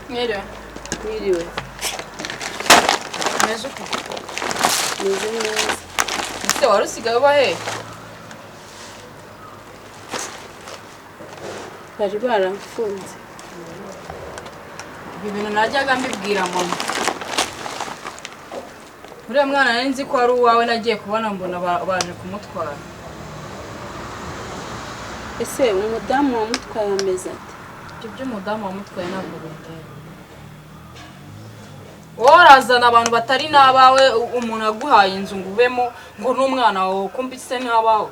Mwiriwe. Mwiriwe. Umeze ute? Meze neza. Ese wari usigaye uba hehe? Bari baramfunze. Ibi bintu najyaga mbibwira mama. Uriya mwana nari nzi ko ari uwawe, nagiye kubona mbona baje kumutwara. Ese umudamu wamutwaye ameze ate? Ibyo by'umudamu wamutwaye ntabwo bindeba. Wowe urazana abantu batari n'abawe, umuntu aguhaye inzu ngo ubemo, ngo n'umwana wawe kumbi se n'abawe.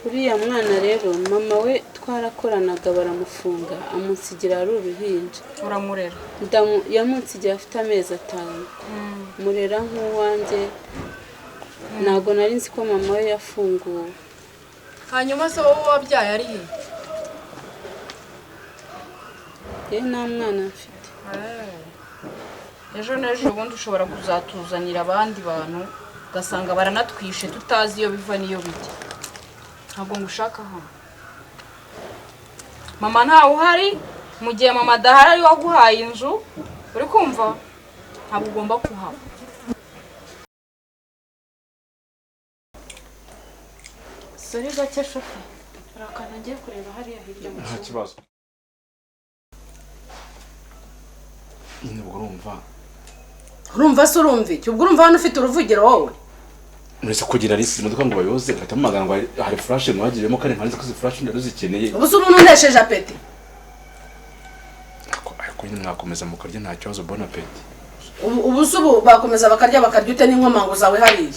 Uriya mwana rero mama we twarakoranaga baramufunga, amunsigira ari uruhinja. Uramurera? Yamunsigiye afite amezi 5. Murera nk'uwanjye. Ntabwo nari nzi ko mama we yafunguwe. Hanyuma se wowe wabyaye ari he? Yewe nta mwana mfite. Ejo n'ejo ubundi ushobora kuzatuzanira abandi bantu ugasanga baranatwishe tutazi iyo biva n'iyo bijya. Ntabwo ngushaka hano. Mama ntawe uhari, mu gihe mama adahari ari waguhaye inzu, uri kumva? Ntabwo ugomba kuhaba. Sori gake shofe. Hari ngiye kureba hariya hirya mu Nta kibazo. Nyine ubwo urumva. Urumva se urumva iki? Ubwo urumva hano ufite uruvugiro wowe? Uretse kugira risi imodoka ngo bayoze, ngahita mpamagara ngo hari flash mwagiremo kandi nkanze ko izi flash ndaruzikeneye. Ubu se umuntu untesheje apeti. Ariko nyine mwakomeza mukarya nta kibazo, bon apeti. Ubu se ubu bakomeza bakarya bakarya ute n'inkomango zawe hariya?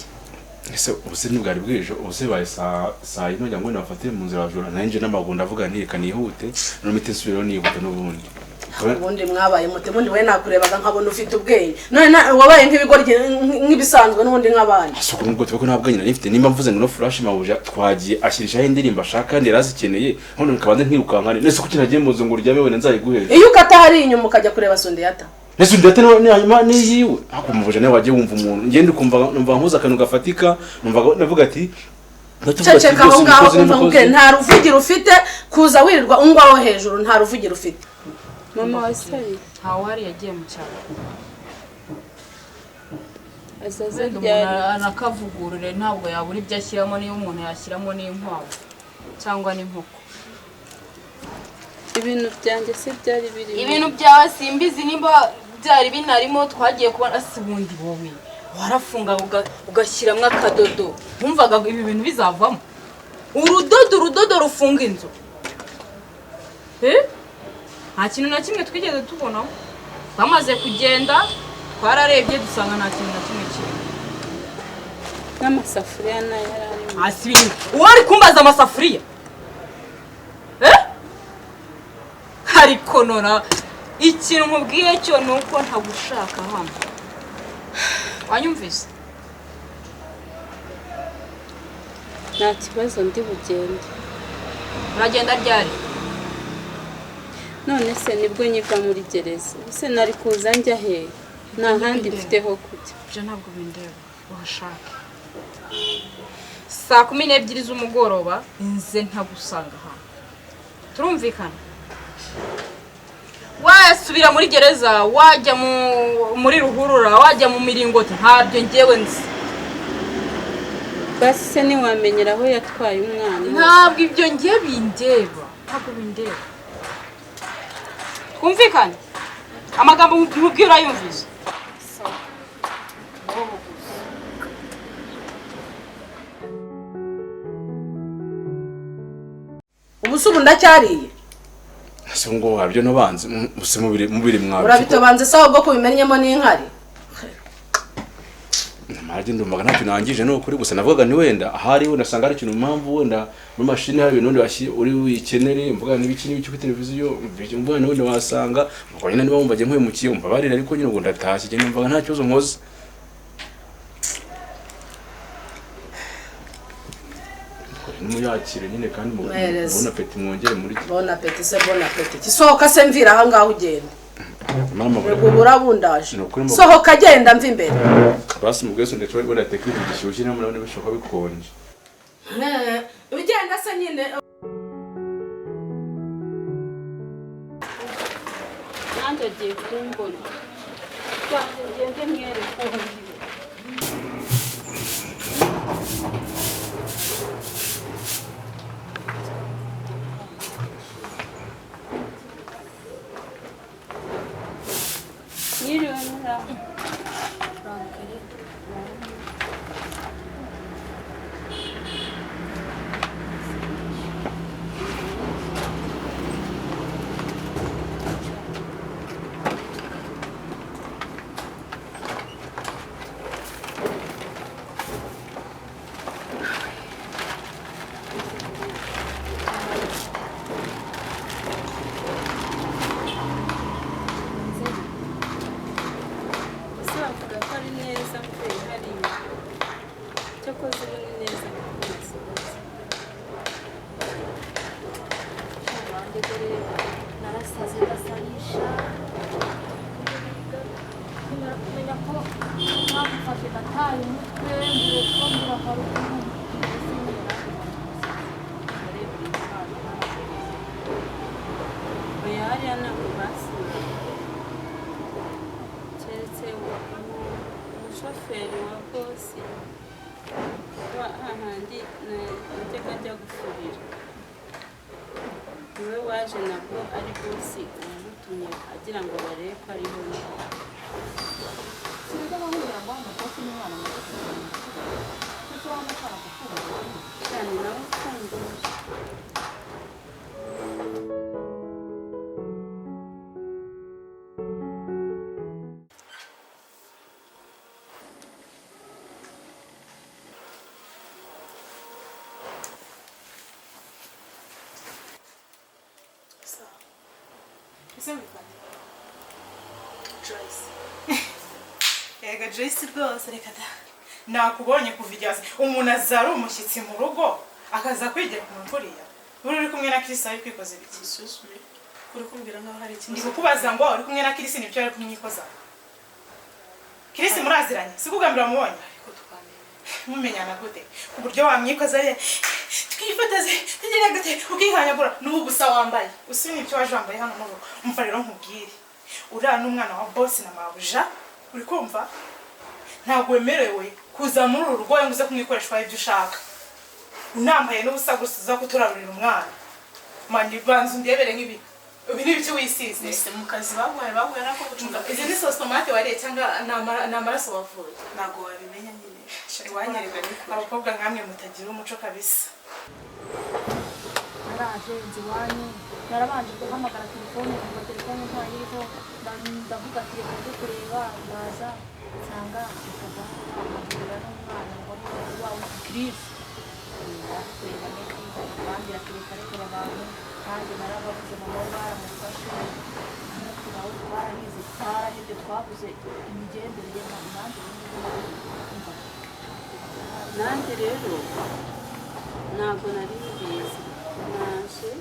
Ese ubu se ntibwari bwije, ubu se baye saa yino ngira ngo nabafatire mu nzira bajura, nanjye n'amaguru ndavuga nti reka nihute, none mpite nsubirayo nihuta n'ubundi. Ubundi mwabaye mute, ubundi we nakurebaga nkabona ufite ubwenge, none wabaye nk'ibigoryi nk'ibisanzwe n'ubundi nk'abandi. Asuko nubwo tuba ko nta bwenge nari mfite, nimba mvuze ngo no flash mabuja twagiye ashyirishaho indirimbo ashaka kandi yarazikeneye, none nkabanza nkirukankane. Nese kuki nagiye mu nzu ngo uryame wenda nzayiguheze? Iyo ukata hariya inyuma ukajya kureba Sundiyata. Nese Sundiyata ni hanyuma niyiwe. Ariko mabuja nawe wagiye wumva umuntu, njye ndi kumva numva nkuza akantu gafatika, numva navuga ati ceceka aho ngaho umva nkubwire, nta ruvugiro ufite, kuza wirirwa ungwaho hejuru, nta ruvugiro ufite. Mama wa Sari ntawe uhari, yagiye mu cyaro. Azaza Wenda ryari? umuntu anakavugurure ntabwo yabura ibyo ashyiramo, niyo umuntu yashyiramo n'inkwavu cyangwa n'inkoko. Ibintu byanjye se byari birimo? Ibintu byawe simbizi nimba byari binarimo, twagiye kubona si bundi wowe warafunga ugashyiramo akadodo, wumvaga ibi bintu bizavamo urudodo, urudodo rufunga inzu. Nta kintu na kimwe twigeze tubonaho. Bamaze kugenda twararebye dusanga nta kintu na kimwe kirimo. N'amasafuriya nayo yari arimo. Hasi ibintu. Uwo ari kumbaza amasafuriya? Ariko nora ikintu nkubwiye cyo ni uko ntagushaka hano. Wanyumvise? Nta kibazo ndi bugende. Uragenda ryari? None se nibwo nyiva muri gereza. Ese nari kuza njya he? Nta handi mfite ho kujya. Ibyo ntabwo bindeba, uhashake. Saa 12 z'umugoroba nze ntagusanga hano. Turumvikana? Wasubira muri gereza, wajya muri ruhurura, wajya mu miringoti, ntabyo ngewe nzi. Basi se ntiwamenyera aho yatwaye umwana? Ntabwo ibyo ngiye bindeba, ntabwo bindeba. Twumvikane? Amagambo nkubwira urayumvise? Ubu se ubu ndacyariye? Ese ngo wabyo nabanze muse mubiri mwabi. Urabitobanze sawa ubwo kubimenyemo n'inkari. Namaje ndumvaga ntacyo nangije no kuri gusa navugaga ni wenda ahari wenda sanga ari ikintu mpamvu wenda muri mashini hari ibintu uri wikenere mvuga n'ibiki n'ibiki kuri televiziyo mvuga ni wenda wasanga ubwo nyine niba wumva ngiye nkwemukiye umva barira ariko nyine ngo ndatashye njye numvaga nta kibazo nkoze. Nimuyakire nyine kandi bon appétit mwongere muri bon appétit se bon appétit. Sohoka se mvira aha ngaho ugenda. Mama urabundaje. Sohoka agenda mva imbere. Basi mubwese ndetse wenda ateka ibintu gishyushye niba murabona bishoboka bikonje. Ugenda se nyine. agiye kumbona. Rwanjye ngende mwereke uwo ndiwe. Mwiriwe muraho. Ese bavuga ko ari neza mvuye hariya. Cyakoze ubu ni neza kuko nasohotse. Nanjye dore narasaze ndasarisha nkimara kumenya ko bamufashe nataye umutwe mbura mbura haruguru mbese nyine nanjye Oya hariya ntabwo basuye. Keretse umushoferi wa bosi wa hahandi najyaga njya gufurira. Niwe waje nabwo ari bosi wamutumye agira ngo barebe ko ariho ndi. sinajyaga nkubwira ngo wa mukozi n'umwana muto kuko wamutwara gufunga Cyane nawe ufunguye. Ese witwa nde? Joyce. Ega Joyce rwose reka da. Nakubonye kuva igihe umuntu aza ari umushyitsi mu rugo akaza kwigira ku muntu uriya. Buri uri kumwe na Chris ari kwikoza ibiki? Excuse me. Uri kumbwira nkaho hari Ndi ikibazo. kukubaza ngo uri kumwe na Chris nibyo ari kumwikoza. Chris muraziranye, sikugambira mubonye. Ariko twamenye. Mumenyana gute? Ku buryo wamwikoza ye twifotoze tugira gute ukihanyagura n'ubu busa wambaye. Usi nibyo waje wambaye hano mu rugo. Umva rero nkubwire. Uriya n'umwana wa boss na mabuja, uri kumva? Ntabwo wemerewe kuza muri uru rugo ngo uze kumwikoreshwa ibyo ushaka. Unambaye n'ubusa gusa uza kuturarurira umwana. Mani banza undebere nk'ibi. Ibi ni ibiki wisize? Ese mu kazi baguhaye baguhaye nako gucunga Izi ni sositomate wariye cyangwa ni amaraso wavuye? Ntabwo wabimenya nyine. Iwanyereka ni kure. Abakobwa nkamwe mutagira umuco kabisa. Naraje inzu iwanyu narabanje guhamagara telefone numva telefone ntayiriho ndavuga ati reka njye kureba ndaza nsanga ikava ahahurira n'umwana ngo ni uwawe Chris kureba neti bambwira ati reka rekera abantu nanjye narababuze mama we baramufashe natwe nawe twarahize twarahebye twabuze imigenderere nanjye ubu ngubu Nanjye rero ntabwo nari mbizi. Naje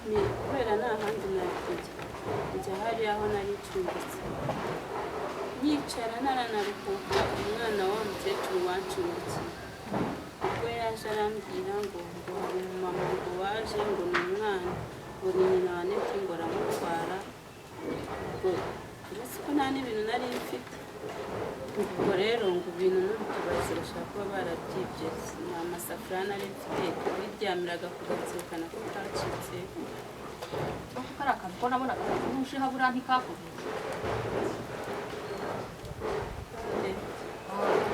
ni kubera nta handi nari kujya. Njya hariya aho nari ncumbitse. Nyicara naranaruhuka umwana wa mukecuru wancumbikiye. Ubwo yaje arambwira ngo ngo hari umumama ngo waje ngo ni umwana ngo ni nyina wa Neti ngo aramutwara. Ubwo uretse ko nta n'ibintu nari mfite. Ubwo rero ngo ibintu n'utubazi bashobora kuba barabyibye. Ni amasafuriya nari mfite twiryamiraga ku gakeka nako kacitse. Kuko kari akantu ko nabonaga n'umushiha buriya ntikakomeye.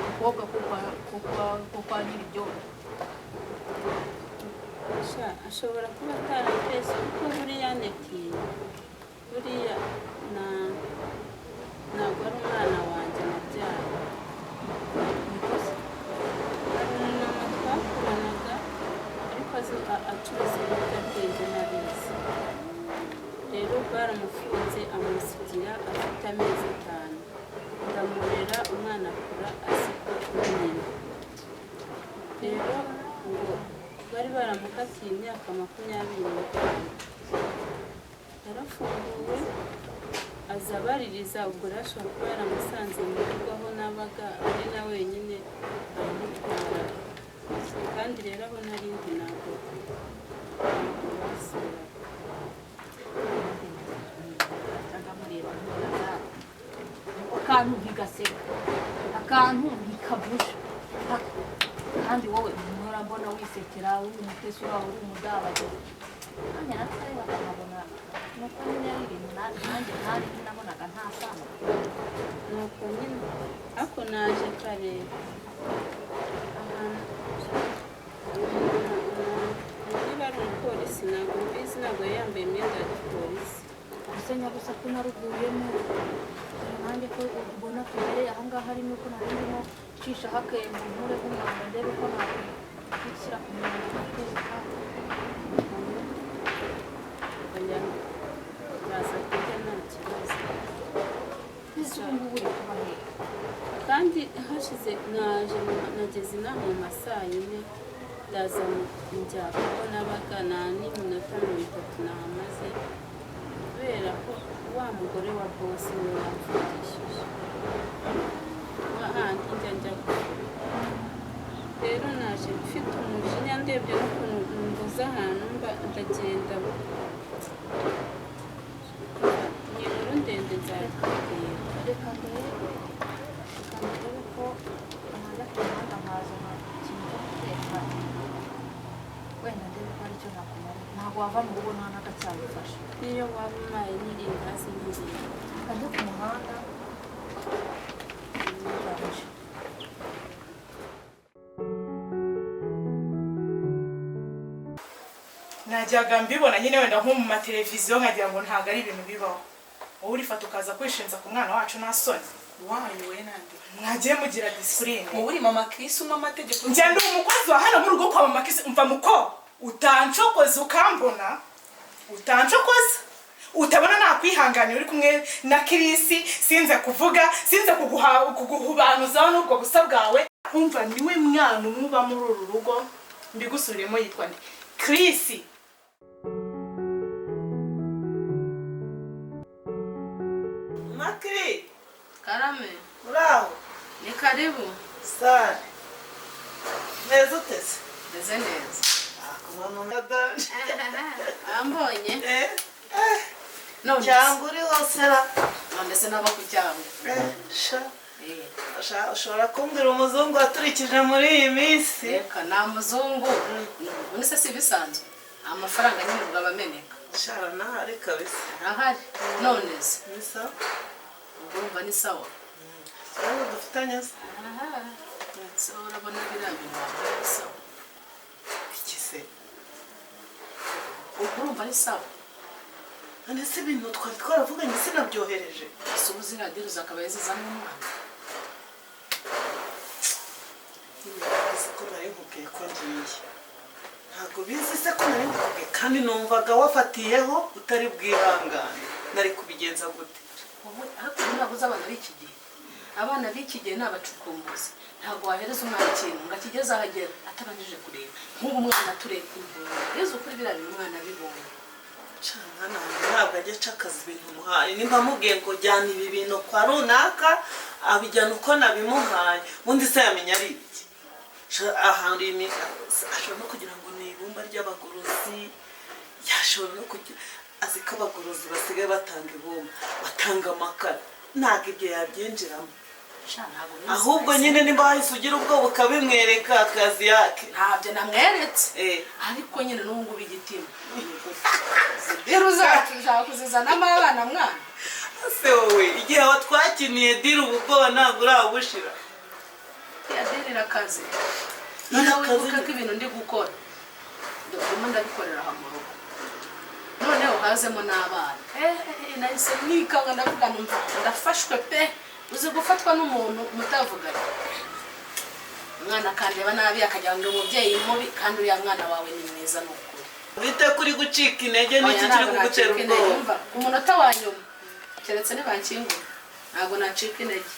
Umukobwa ko kwa nyir'ibyondo. Sha ashobora kuba atarambeshye kuko buriya Neti buriya na ntabwo ari umwana wanjye nabyaye. Hari umumama twakoranaga ariko azi acuruza ibiyobyabwenge ntabizi. Rero baramufunze amusigira afite amezi 5. Ndamurera umwana akura azi ko ndi nyina. Rero ngo bari baramukatiye imyaka 25. Yarafunguwe aza abaririza ubwo rero ashobora kuba yaramusanze mu rugo aho nabaga ari na wenyine aramutwara. Kandi rero aho nari ndi ntabwo basuraga. Akantu ntigaseka, akantu ntikavusha. Kandi wowe mpora mbona wisekera, uri umutesi, uraho uri umudabagizi. Nanjye natareba nkabona nuko nyine ari ibintu nanjye ntari nabonaga nta sano. Nuko nyine ariko naje kare ahantu niba ari umupolisi ntabwo mbizi, ntabwo yari yambaye imyenda ya gipolisi. Gusa nyabusa ko naruguyemo nanjye ko ubona tugereye aha ngaha ari nuko nari ndimo ncishaho akenge nkureho umwanda ndebe ko nakwishyira ku murongo ngateka. Oya, baza kurya nta kibazo. Ese ubu ngubu uri kuba hehe? Kandi hashize naje nageze inaha mu ma saa yine, ndaza njya kuko nabaga nta n'iminota 30 nahamaze, kubera ko wa mugore wa bosi niwe wamfungishije hahandi njya kugura. Rero naje mfite umujinya, ndebye n'ukuntu mbuze ahantu mba, ndagenda. Ni inkuru ndende nzabikubwira. Reka ndebe, reka ndebe ko najya ku muhanda nkazana ikintu cyo guteka, wenda ndebe ko hari icyo nakumara. Ntabwo wava mu rugo nta n'agacyayi ufashe. Niyo waba umpaye n'irindazi nkiriya. Reka njye ku muhanda ndaje. Najyaga mbibona nyine wenda nko mu mateleviziyo nkagira ngo ntabwo ari ibintu bibaho. Wowe urifata ukaza kwishinza ku mwana wacu nta soni. Wayo we nande. Mwagiye mugira disipurine. Wowe uri mama Chris umpa amategeko. Njye ndi umukozi wa hano mu rugo kwa mama Chris. Umva muko, utancokoza ukambona, utancokoza utabona nakwihanganira uri kumwe na Chris, sinze kuvuga, sinze kuguhubanuzaho n'ubwo busa bwawe. Umva niwe mwana umwe uba muri uru rugo, mbigusubiremo yitwa nde? Chris. Makri, Karame, uraho? Ni karibu. Sare. Meze uteze? Meze neza. Akubona unadanje. Ambonye. Eh? None Cyangwa uri hose ra? none se naba ku cyangwa. Sha. Sha, ushobora kumbwira umuzungu waturikije muri iyi minsi? Reka nta muzungu. Ubundi se si ibisanzwe. Amafaranga nyine ubwo aba ameneka. Sha, nahari kabisa. Arahari. None se Ni sawa? ubwo urumva ni sawa. Ikibazo dufitanye se? Aha. Se urabona biriya bintu wambaye ni sawa. Iki se? Ubwo urumva ari sawa. None se ibintu twari twaravuganye sinabyohereje? Ese ubu ziriya diri zakabaye zizamo umwana? Bizi ko nari nkubwiye ko ngiye. Ntabwo bizi se ko nari nkubwiye, kandi numvaga wafatiyeho utari bwihangane. Nari kubigenza gute? Wowe ariko ntabwo uzi abana b'iki gihe. Abana b'iki gihe ni abacukumbuzi. Ntabwo wahereza umwana ikintu ngo akigeze aho agera atabanjije kureba. Nk'ubu umwana tureba yezu kuri biriya bintu umwana abibonye. Sha, mwana wanjye ntabwo ajya aca akazi ibintu muhaye. Nimba mubwiye ngo jyana ibi bintu kwa runaka, abijyana uko nabimuhaye. Ubundi se yamenya ari ibiki? Sha, aha ashobora no kugira ngo ni ibumba ry'abagorozi, yashobora no kugira azi ko abagorozi basigaye batanga ibumba, batanga amakara. Ntabwo ibyo yabyinjiramo. Sha, ntabwo bizi. Ahubwo nyine nimba wahise ugira ubwoba ukabimwereka akazi yake. Ntabyo namweretse. Ariko nyine n'ubu ngubu igitima. Rero zacu ushaka kuzizanamo abana mwana. Se wowe igihe watwakiniye diri ubu bwoba ntabwo urabushira. Ya diri irakaze. Noneho wibuke ko ibintu ndi gukora ndimo ndabikorera aha mu rugo. Noneho hazemo n'abana. Nahise nikanga ndavuga numva ndafashwe pe. Uzi gufatwa n'umuntu mutavuganye. Umwana akandeba nabi akagira ngo umubyeyi mubi, kandi uriya mwana wawe ni mwiza ni ukuri. Bite kuri gucika intege n'iki kiri kugutera ubwoba? Umva, ku munota wa nyuma keretse nibankingura ntabwo nacika intege.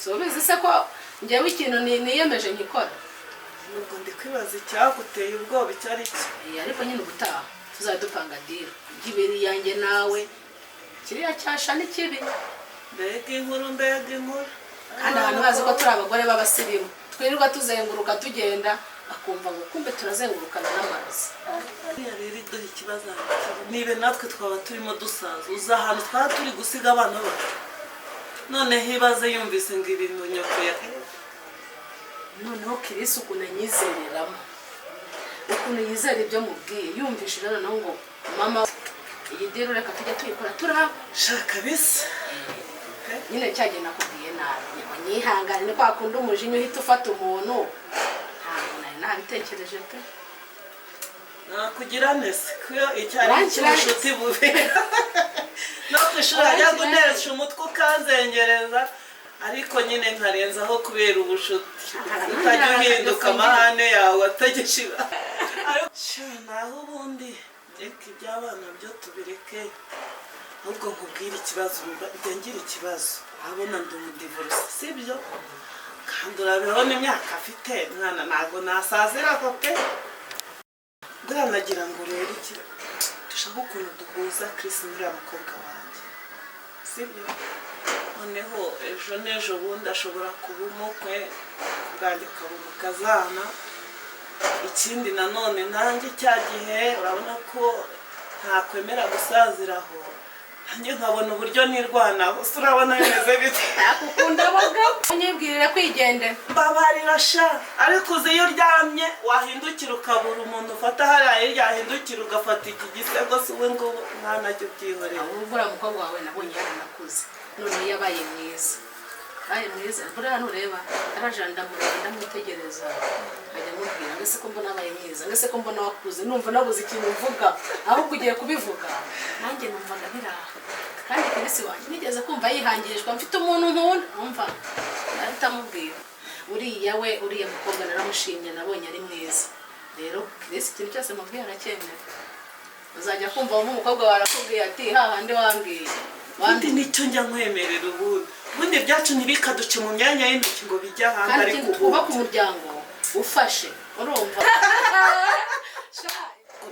So ubizi se ko njyewe ikintu niyemeje nkikora. Nubwo ndi kwibaza icyaguteye ubwoba icyo ari cyo. Ariko nyine ubutaha tuzajya dupanga deal. Ibiri yanjye nawe kiriya cyasha ni kibi. Mbega inkuru, mbega inkuru. Kandi abantu bazi ko turi abagore b'abasirimu, twirirwa tuzenguruka tugenda, bakumva ngo kumbe turazengurukana n'amarozi. Buriya rero iduha ikibazo nibe natwe twaba turimo dusaza, uza ahantu twaba turi gusiga abana bacu. Noneho ibaze yumvise ngo ibintu nyoko ya Noneho Kirisi ukuntu anyizereramo, ukuntu yizera ibyo mubwiye, yumvishije noneho ngo mama, iyi deal reka tujya tuyikora turi Shaka bisa. Nyine cyagiye nakubwiye nabi, ngo nyihangane, ni kwa kundi umujinya uhita ufata umuntu. Ntabwo nari nabitekereje pe. Nakugira nese kuyo icyari Urankira. cy'ubucuti bubi no ku ishuri hajya gunesha umutwe ukanzengereza, ariko nyine nkarenzaho kubera ubushuti, utajya uhinduka, amahane yawe atagishira. Ariko sha, naho ubundi reka iby'abana byo tubireke, ahubwo nkubwire ikibazo. Njya ngira ikibazo, urabona ndi umudivorce, sibyo? Kandi urabibona imyaka afite mwana, ntabwo nasazira ko pe. Buriya nagira ngo rero iki, dushaka ukuntu duhuza Chris n'uriya mukobwa wanjye, sibyo? Noneho ejo n'ejo bundi ashobora kuba umukwe bwanjye, akaba umukazana. Ikindi nanone, nanjye cya gihe urabona ko ntakwemera gusaziraho, nanjye nkabona uburyo nirwanaho. Se urabona bimeze bite? Nakukunda abagabo, unyibwirire kwigendera. Mbabarira sha, ariko uzi iyo uryamye wahindukira ukabura umuntu ufata hariya hirya, wahindukira ugafata iki gisego, si ubu ngubu mwana jya ubyihorera. Ahubwo uriya mukobwa wawe nabonye yaranakuze, noneho yabaye mwiza, yabaye mwiza. Buriya ntureba yaraje, ndamureba, ndamwitegereza, nkajya mubwira ngo ese ko mbona abaye mwiza, ngo ese ko mbona wakuze? Numva nabuze ikintu mvuga, ahubwo ugiye kubivuga nanjye numvaga biraha. Kandi Kirisi wanjye nigeze kumva yihangirishwa, mfite umuntu nkunda, numva ndahita amubwira uriya we, uriya mukobwa naramushimye, nabonye ari mwiza. Rero Kirisi ikintu cyose mubwiye aracyemera. Uzajya kumva wumva umukobwa wawe arakubwiye ati hahandi wambwiye. Ubundi nicyo njya nkwemerera, ubundi ibyacu ntibikaduce mu myanya y'intoki ngo bijye ahandi. Kandi Ariko ikindi, ubu twubake umuryango ufashe, urumva?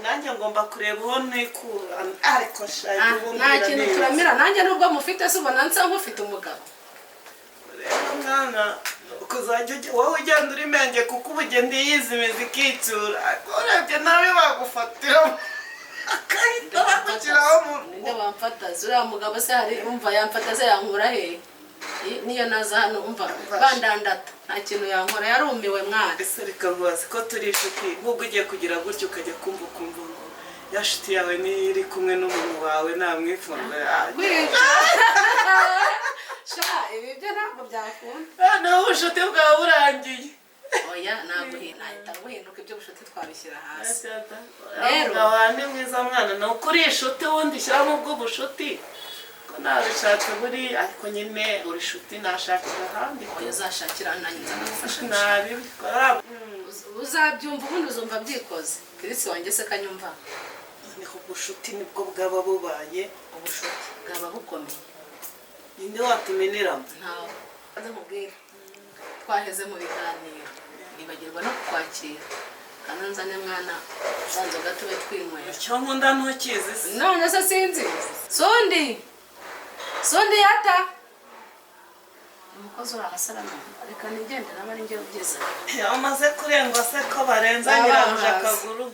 Nanjye ngomba kureba uwo nikura, ariko sha, Ah, ubu nta mbwira kintu neza. turamira nanjye nubwo mufite se, ubona nsa nk'ufite umugabo? Rero mwana, kuzajya wowe ugenda uri menge, kuko ubu ugenda yizimiza ikicyura, ariko urebye nawe bagufatira akahita bagushyiraho mu Ninde wamfata? Uriya mugabo se hari umva yamfata se, yankura he? Niyo naza hano umva bandandata, nta kintu yankora, yarumiwe mwana. Ese reka nkubaze, ko turi inshuti, nk'ubwo ugiye kugira gutyo ukajya kumva ukumva ngo ya nshuti yawe niyo iri kumwe n'umuntu wawe namwifuza? Kwica sha, ibi byo ntabwo byakunda. Noneho ubucuti bwawe burangiye. Oya, naguhinda, nahita nguhinduka, ibyo bushuti twabishyira hasi. Rero ni mwiza mwana, ni ukuri inshuti wundi shyiramo ubw'ubushuti ko nabishatse buri, ariko nyine uri inshuti nashakira ahandi. Oya, uzashakira nanjye nzanagufasha. Nabikora. Uzabyumva, ubundi uzumva byikoze. Kirisi wanjye se kanyumva. Ni ubushuti nibwo bwaba bubaye. Ubushuti bwaba bukomeye. Ninde watumeneramo? Ntawe. Nze nkubwire, twaheze mu biganiro nibagirwa no kukwakira. Kandi nzane mwana za nzoga tube twinywera. Icyo nkunda ntukizi se? None se sinzi? Sundi, sundi yata umukozi uri ahasarama, reka nigende, naba ari njye ubyiza. Iyo umaze kurengwa se ko barenza Baba nyirabuja bahaze. akaguru.